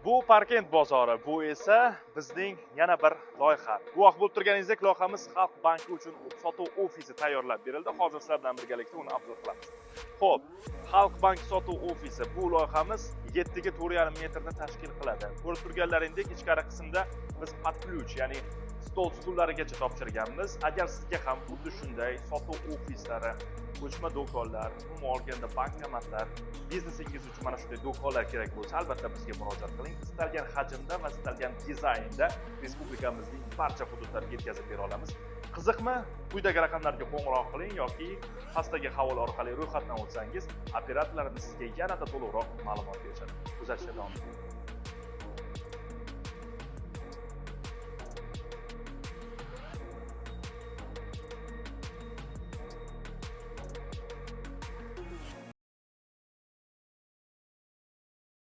Bu Parkent bozori, bu esa bizning yana bir loyiha. Guvoh bo'lib turganingizdek, loyihamiz Xalq banki uchun sotuv ofisi tayyorlab berildi. Hozir sizlar bilan birgalikda uni обзор qilamiz. Xo'p, Xalq banki sotuv ofisi, bu loyihamiz 7 ga 4,5 metrni tashkil qiladi. Ko'rib turganlaringdek, ichkari qismda biz под ключ, ya'ni stol stullarigacha topshirganmiz. Agar sizga ham xuddi shunday sotuv ofislari, ko'chma do'konlar, umuman olganda bankomatlar, biznesingiz uchun mana shunday do'konlar kerak bo'lsa, albatta bizga murojaat qiling. Istalgan hajmda va istalgan dizaynda respublikamizning barcha hududlariga yetkazib bera olamiz. Qiziqmi? Quyidagi raqamlarga qo'ng'iroq qiling yoki pastdagi havola orqali ro'yxatdan o'tsangiz, operatorlarimiz sizga yanada to'liqroq ma'lumot berishadi. Kuzatishda davom eting.